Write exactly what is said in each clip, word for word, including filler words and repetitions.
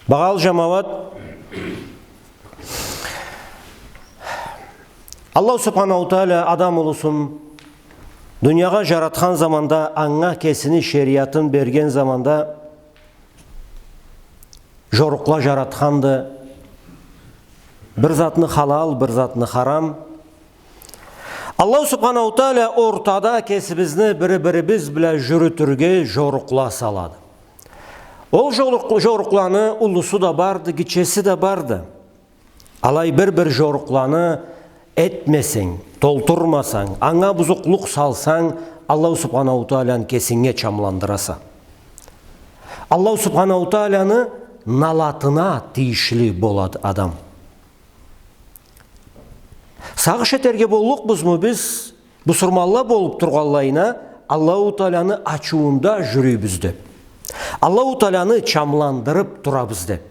Багъалы жамауат, Аллаху Субханаху Тааля адам улусун дуниягъа жаратхан заманда, анга кесини шериатын берген заманда, жорукъла жаратханды. Бир затны халал, бир затны харам. Аллаху Субханаху Тааля ортада кесибизни бири-бирибиз бла жюрютюрге жорукъла салады. Ол жорукъ-, жорукъланы уллусу да барды, гитчеси да барды. Алай бир-бир жорукъланы этмесенг, толтурмасанг, анга бузукълукъ салсанг, Аллаху Субханаху Тааляны кесинге чамландыраса. Аллаху Субханаху Тааляны налатына тийишли болады адам. Сагъыш этерге боллукъбузму биз, бусурманла болуп тургъанлайына, Аллаху Тааляны ачыуунда жюрюйбюз деп, Аллаху Тааляны чамландырып турабыз деп,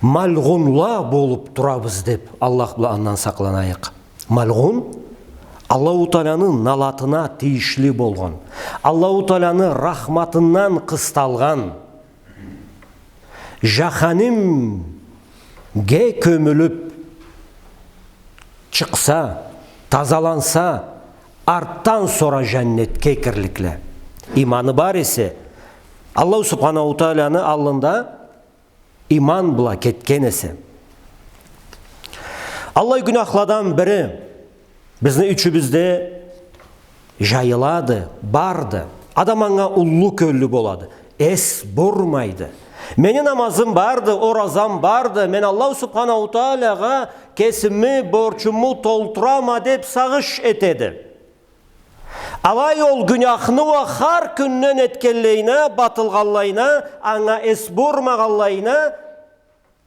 малгъунла болуп турабыз деп, Аллах бла андан сакъланайыкъ. Малгъун — Аллаху Тааляны налатына тийишли болгъан, Аллаху Тааляны рахматындан къысталгъан, жаханимге кёмюлюп чыкъса, тазаланса, артдан сора жаннетге кирликле. Иманы бар эсе, Аллаху Субханаху Тааляны аллында иман бла кетген эсе. Аллай гюнахладан бири бизни ичибизде жайылады, барды. Адам анга уллу кёллю болады, эс бурмайды. Мени намазым барды, оразам барды, мен Аллаху Субханаху Таалягъа кесими борчуму толтурама деп сагъыш этеди. Алай ол гюнахны уа хар кюнден этгенлейине, батылгъанлайына, анга эс бурмагъанлайына,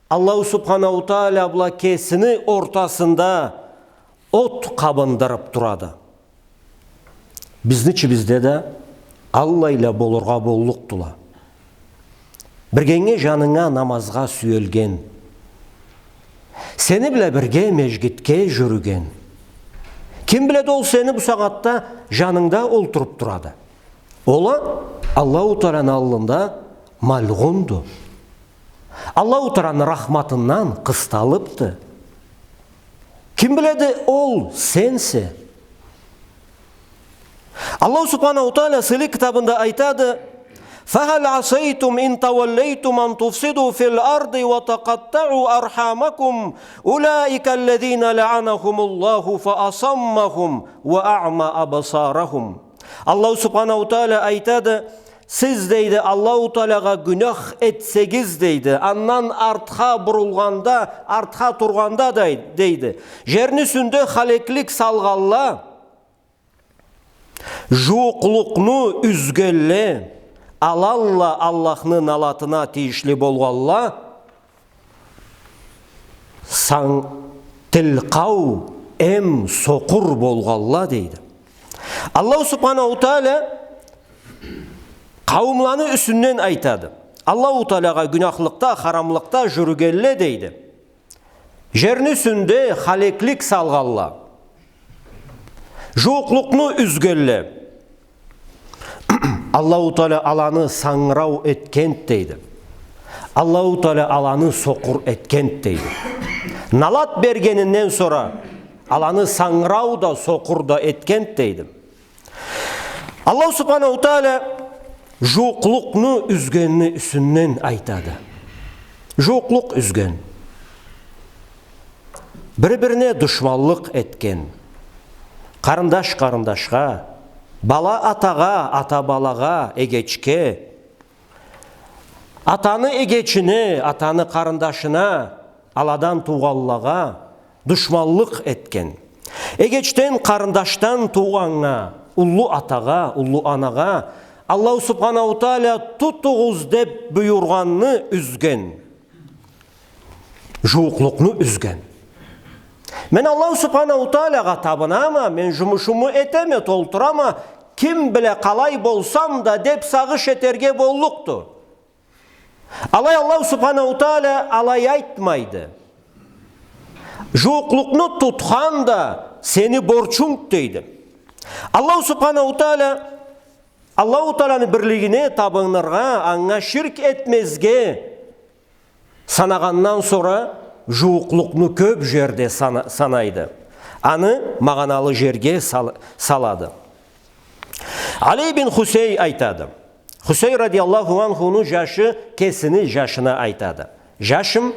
Аллаху Субханаху Тааля бла кесини ортасында от къабындырып турады. Бизни ичибизде да аллайла болургъа боллукъдула. Биргенге жанынга намазгъа сюелген, сени бла бирге межгитге жюрюген. Ким биледи, ол сени бу сагъатда жанынгда олтуруп турады. Ол а Аллаху Тааляны аллында малгъунду. Аллаху Тааляны рахматындан къысталыпды. Ким биледи, ол сенсе. Аллаху Субханаху Тааля сыйлы китабында айтады: «فهل عسيتم إن توليتم أن تفسدوا في الأرض وتقطعوا أرحامكم أولئك الذين لعنهم الله فأصمهم وأعمى أبصارهم». Аллаху Субханаху Тааля айтады: «Сиз, — дейди, — Аллаху Таалягъа гюнах этсегиз, — дейди, — андан артха бурулгъанда, артха тургъанда, — дейди, — жерни юсюнде халеклик салгъанла, жууукълукъну юзгенле, аланла Аллахны налатына тийишли болгъанла, сан-, тилкъау эм сокъур болгъанла», — дейди. Аллаху Субханаху Тааля къауумланы юсюнден айтады. Аллаху Таалягъа гюнахлыкъда, харамлыкъда жюрюгенле, дейди. Жерни юсюнде халеклик салгъанла, жууукълукъну юзгенле, Аллаху Тааля аланы сангырау этгенди, дейди. Аллаху Тааля аланы сокъур этгенди, дейди. Налат бергенинден сора аланы сангырау да, сокъур да этгенди, дейди. Аллаху Субханаху Тааля жууукълукъну юзгенини юсюнден айтады. Жууукълукъ юзген. Бири-бирине душманлыкъ этген. Къарындаш къарындашха, бала атагъа, ата балагъа, эгечге, атаны эгечине, атаны къарындашына, аладан туугъанлагъа душманлыкъ этген. Эгечден, къарындашдан туугъаннга, уллу атагъа, уллу анагъа Аллаху Субханаху Тааля тутугъуз деп буюргъанны юзген. Жууукълукъну юзген. Мен Аллаху Субханаху Таалягъа табынама, мен жумушуму этеме, толтурама, ким биле къалай болсам да деп сагъыш этерге боллукъду. Алай Аллаху Субханаху Тааля алай айтмайды. Жууукълукъну тутхан да сени борчунг, дейди. Аллаху Субханаху Тааля, Аллаху Тааляны бирлигине табыныргъа, анга ширк этмезге санагъандан сора жууукълукъну кёб жерде сана-, санайды. Аны магъаналы жерге сал-, салады. Али ибн Хусей айтады. Хусей радияллаху анхуну жашы кесини жашына айтады. Жашым,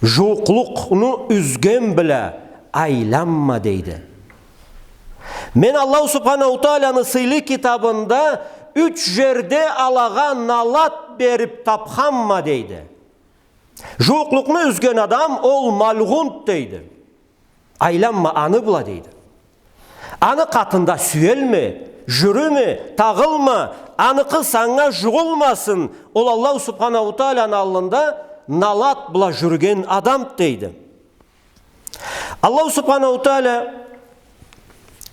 жууукълукъну юзген бла айланма, дейди. Мен Аллаху Субханаху Тааланы сыйлы китабында юч жерде алагъа налат бериб табханма, дейди. Жууукълукъну юзген адам ол малгъунт, дейди. Айланма аны бла, дейди. Аны къатында сюелме, жюрюме, тагъылма, аныкъы санга жугъулмасын, ол Аллаху Субханаху Тааланы аллында налат бла жюрюген адамд, дейди. Аллаху Субханаху Таала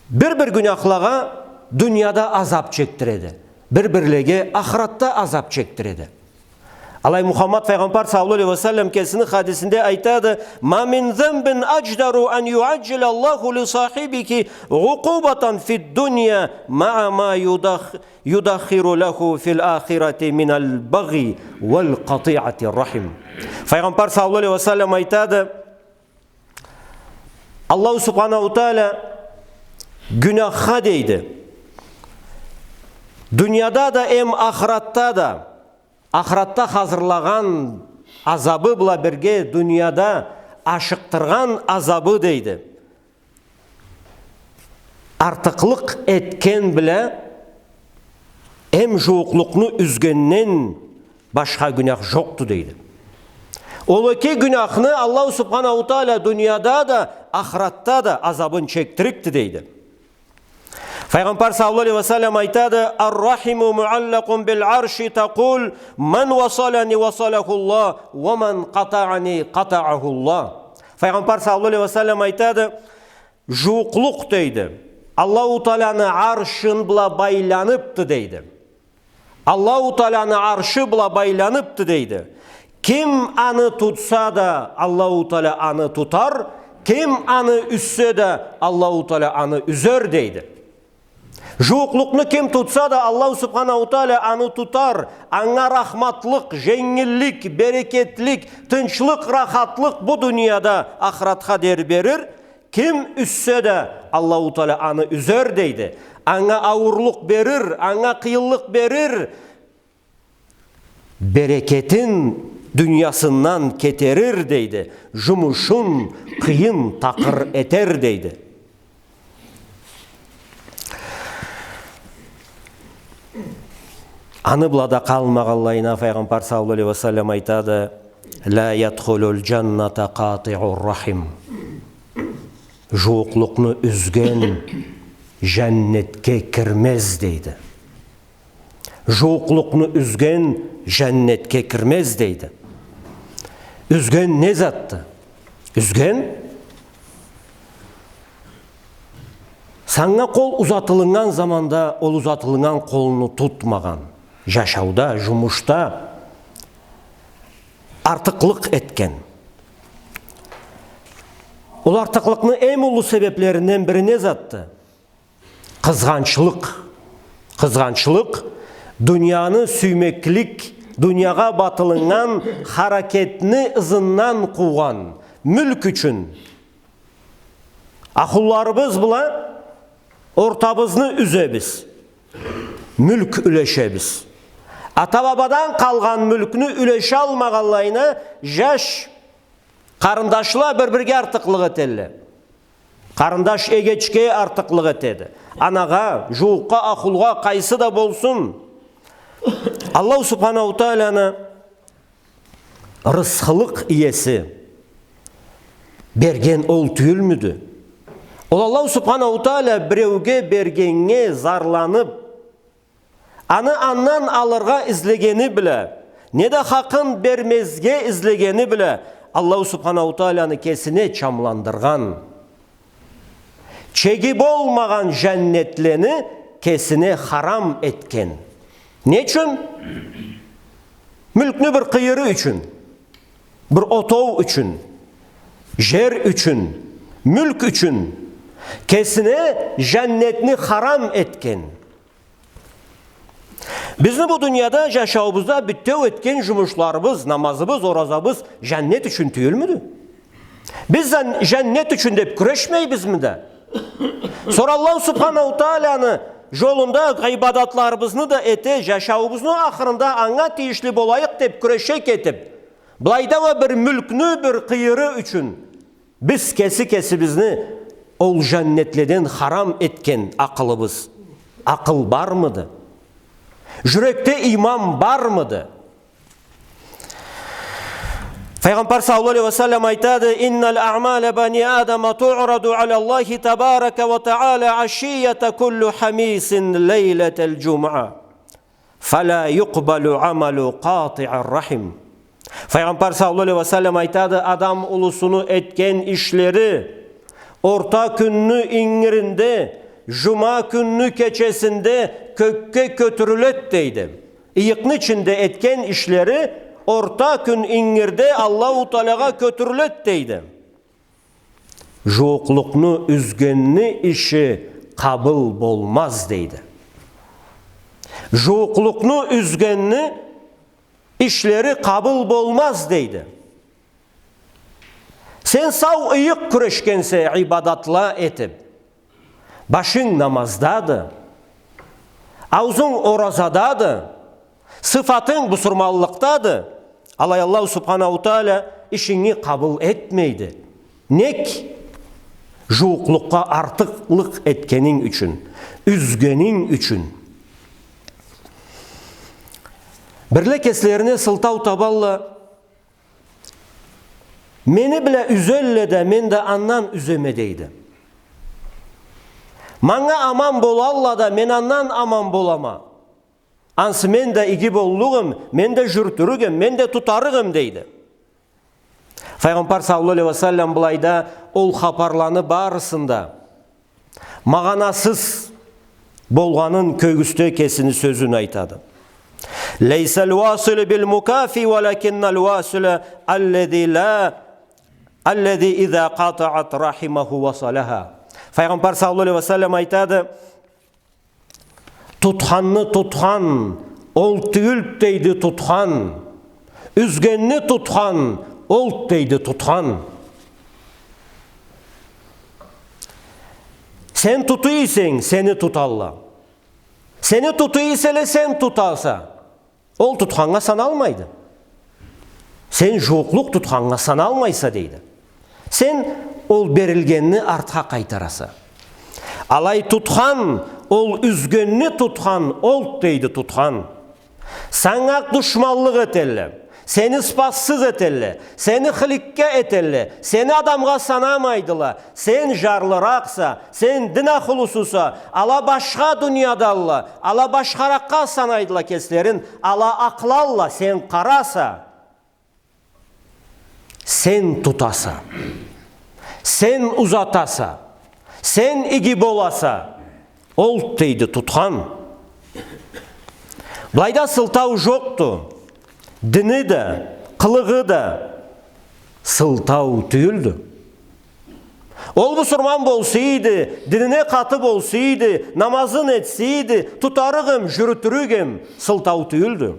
бир-бир гюнахлагъа дунияда азаб чекдиреди, бир-бирлеге ахыратда азаб чекдиреди. Алай Мухаммад файгъамбар саллаллаху алейхи ва саллам кесини хадисинде айтады: «ما من ذنب أجدر أن يعجل الله لصاحبه عقوبة في الدنيا مع ما يدخ-، يدخر له في الآخرة من البغي وقطيعة الرحم». Файгъамбар саллаллаху алейхи ва саллам айтады, Аллаху Субханаху Таала гюнахха, дейди, дунияда да эм ахыратда да, ахыратда хазырлагъан азабы бла бирге дунияда ашыкъдыргъан азабы, дейди, артыкълыкъ этген бла эм жууукълукъну юзгенден башха гюнах жокъду, дейди. Ол эки гюнахны Аллаху Субханаху Таала дунияда да, ахыратда да азабын чекдирикди, дейди. Файгъамбар саллаллаху алейхи ва саллам айтады: «الرحم معلق بالعرش تقول: من وصلني وصله الله ومن قطعني قطعه الله». Файгъамбар саллаллаху алейхи ва саллам айтады: «Жууукълукъ, дейди, Аллаху Тааланы аршын бла байланыбды», дейди. Аллаху Тааланы аршы бла байланыбды, дейди. Ким аны тутса да, Аллаху Таала аны тутар, ким аны юзсе да, Аллаху Таала аны юзер, дейди. Жууукълукъну ким тутса да, Аллаху Субханаху Таала аны тутар, анга рахматлыкъ, женгиллик, берекетлик, тынчлыкъ, рахатлыкъ бу дунияда, ахыратха дери берир. Ким юзсе да, Аллаху Таала аны юзер, дейди. Анга ауурлукъ берир, анга къыйынлыкъ берир, берекетин дуниясындан кетерир, дейди. Жумушун къыйын, такъыр этер, дейди. Аны бла да къалмагъанлайына, Файгъамбар саллаллаху алейхи ва саллам айтады: «لا يدخل الجنة قاطع رحم». Жууукълукъну юзген жаннетге кирмез, дейди. Жууукълукъну юзген жаннетге кирмез, дейди. Юзген не затды? Юзген Санга къол узатылыннган заманда ол узатылыннган къолну тутмагъан, жашауда, жумушда артыкълыкъ этген. Ол артыкълыкъны эм уллу себеплеринден бири не затды? Къызгъанчлыкъ. Къызгъанчлыкъ, дунияны сюймеклик, дуниягъа батылыннган харакетни ызындан къуугъан, мюлк ючюн. Ахунларыбыз бла ортабызны юзебиз. Мюлк юлешебиз. Ата-бабадан къалгъан мюлкню юлешалмагъанлайына, жаш къарындашла бир-бирге артыкълыкъ этелле. Къарындаш эгечге артыкълыкъ этеди. Анагъа, жууукъгъа, ахулгъа, къайсы да болсун. Аллаху Субханаху Тааланы рысхылыкъ иеси берген ол тюйюлмюдю? Ол Аллаху Субханаху Таала биреуге бергеннге зарланып, аны андан алыргъа излегени бла, неда хакъын бермезге излегени бла, Аллаху Субханаху Тааланы кесине чамландыргъан. Чеги болмагъан жаннетлени кесине харам этген. Не ючюн? Мюлкню бир къыйыры ючюн, бир отоу ючюн, жер ючюн, мюлк ючюн кесине жаннетни харам этген. Бизни бу дунияда, жашауубузда битеу этген жумушларыбыз, намазыбыз, оразабыз жаннет ючюн тюйюлмюдю? Биз жан-, жаннет ючюн деб кюрешмейбизми да? Сора Аллаху Субханаху Тааланы жолунда ибадатларыбызны да эте, жашауубузну ахырында анга тийишли болайыкъ деб кюреше кетиб, былайда уа бир мюлкню бир къыйыры ючюн биз кеси кесибизни ол жаннетледен харам этген акъылыбыз, акъыл бармыды? Жюрекде иман бармыды? Файгъамбар саллаллаху алейхи ва саллам айтады: «إن أعمال بني آدم تعرض على الله تبارك وتعالى عشية كل خميس ليلة الجمعة. فلا يقبل عمل قاطع رحم». Файгъамбар саллаллаху алейхи ва саллам айтады: адам улусуну этген ишлери орта кюнню ингиринде, жума кюнню кечесинде кёкге кётюрюлед, дейди. Ыйыкъны ичинде этген ишлери орта кюн ингирде Аллаху Таалагъа кётюрюлед, дейди. Жууукълукъну юзгенни иши къабыл болмаз, дейди. Жууукълукъну юзгенни ишлери къабыл болмаз, дейди. Сен сау ыйыкъ кюрешгенсе ибадатла этиб, башынг намаздады, аузунг оразадады, сыфатынг бусурманлыкъдады, алай Аллаху Субханаху Тааля ишинги къабыл этмейди. Нек? Жууукълукъгъа артыкълыкъ этгенинг ючюн, юзгенинг ючюн. Бирле кеслерине сылтау табалла: «Мени бла юзелле да, мен да андан юземе», — дейди. «Манга аман болалла да, мен андан аман болама. Ансы мен да иги боллукъ эм, мен да жюрютюрюк эм, мен да тутарыкъ эм», — дейди. Файгъамбар саллаллаху алейхи ва саллам былайда ол хапарланы барысын да магъанасыз болгъанын кёргюзте кесини сёзюн айтады. «ليس الواصل بالمكافئ ولكن الواصل الذي لا، الذي إذا قطعت رحمه وصلها». Файгъамбар саллаллаху алейхи ва саллам айтады: «Тутханны тутхан ол тюйюлд, — дейди, — тутхан. Юзгенни тутхан олд, — дейди, — тутхан». Сен тутуй эсенг, сени туталла. Сени тутуй эселе, сен тутаса, ол тутханнга саналмайды. Сен жууукълукъ тутханнга саналмайса, дейди. Сен ол берилгенни артха къайтараса. Алай тутхан, ол юзгенни тутхан олд, дейди, тутхан. Санга душманлыкъ этелле, сени спассыз этелле, сени хыликке этелле, сени адамгъа санамайдыла, сен жарлыракъса, сен дин ахлусуса, ала башха дуниядалла, ала башхаракъгъа санайдыла кеслерин, ала акълалла, сен къараса. Сен тутаса, сен узатаса, сен иги боласа, олд, дейди, тутхан. Былайда сылтау жокъду. Дини да, къылыгъы да сылтау тюйюлдю. Ол бусурман болса эди, динине къаты болса эди, намазын этсе эди, тутарыкъ эм, жюрютюрюк эм, сылтау тюйюлдю.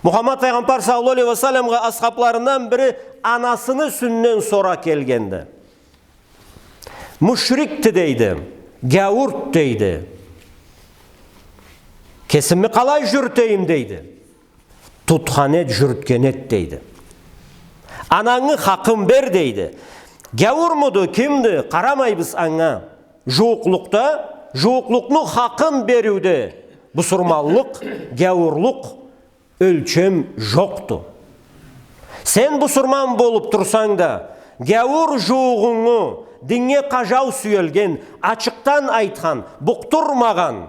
Мухаммад файгъамбар саллаллаху алейхи ва салламгъа асхабларындан бири анасыны юсюнден сора келгенди. Мушрикди, дейди, гяуюрд, дейди. Кесими къалай жюрютейим, дейди. Тутхан эд, жюрютген эд, дейди. Анангы хакъын бер, дейди. Гяуюрмюдю, кимди, къарамайбыз анга. Жууукълукъда, жууукълукъну хакъын бериуде бусурманлыкъ, гяуюрлюк ёлчем жокъду. Сен бусурман болуп турсанг да, гяуюр жууугъунгу, динге къажау сюелген, ачыкъдан айтхан, букъдурмагъан,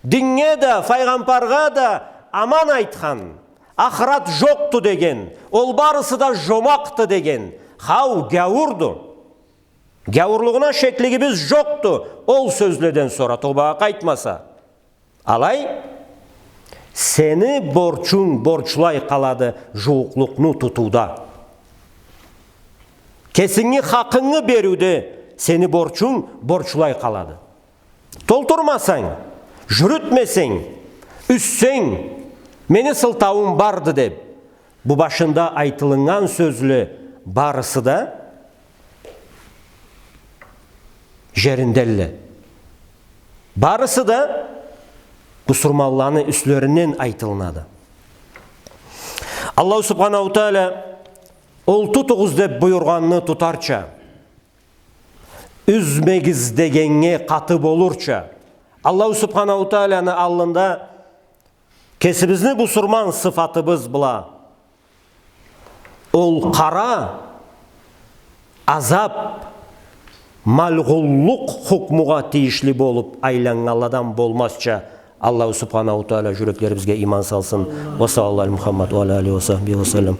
динге да, файгъамбаргъа да аман айтхан, ахырат жокъду деген, ол барысы да жомакъды деген, хау, гяуюрду. Гяуюрлугъуна шеклигибиз жокъду, ол сёзледен сора тобагъа къайтмаса. Алай, сени борчунг борчлай къалады жууукълукъну тутууда. Кесинги хакъынгы бериуде сени борчунг борчлай къалады. Толтурмасанг, жюрютмесенг, Юссенг, мени сылтауум барды деб, бу башында айтылыннган сёзле барысы да жериндедиле. Барысы да бусурманланы юслеринден айтылынады. Аллаху Субханаху Тааля ол тутугъуз деб буюргъанны тутарча, юзмегиз дегеннге къаты болурча, Аллаху Субханаху Тааланы аллында кесибизни бусурман сыфатыбыз бла ол къара азаб, малгъунлукъ хукмугъа тийишли болуб айланнганладан болмазча, Аллаху Субханаху Тааля жюреклерибизге иман салсын. Ва саллаллаху аля Мухаммад ва аля алихи ва сахбихи ва саллам.